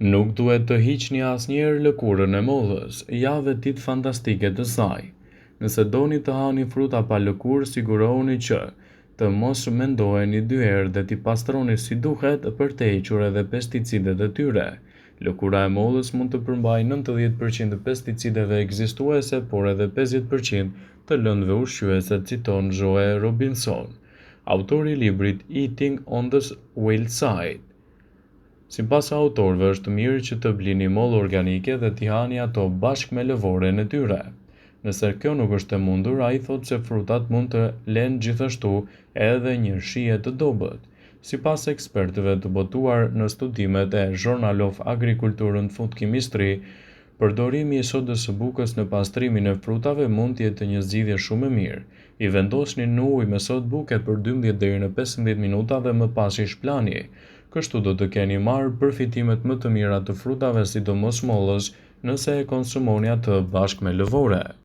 Nuk duhet të hiqni asnjëherë lëkurën e mollës, ja vetitë fantastike të saj. Nëse doni të hani fruta pa lëkurë, sigurohuni që të mos mendoheni dy herë dhe t'i pastroni si duhet për të hequr edhe pesticidet e tyre. Lëkura e mollës mund të përmbajë 90% të pesticideve ekzistuese, por edhe 50% të lëndëve ushqyese, citon Joe Robinson, autori i librit Eating on the Wild Side. Sipas autorëve është mirë që të blini mollë organike dhe t'i hani ato bashkë me lëvoren e tyre. Nëse kjo nuk është e mundur, ai thotë se frutat mund të lenë gjithashtu edhe një shije të dobët. Sipas ekspertëve të botuar në studimet e Journal of Agriculture and Food Chemistry, përdorimi i sodës së bukës në pastrimin e frutave mund të jetë një zgjidhje shumë e mirë. I vendosni në ujë me sodë buke për 12 deri në 15 minuta dhe më pas i shplani. Kështu do të keni marrë përfitimet më të mira të frutave, sidomos mollës, nëse e konsumoni atë bashkë me lëvore.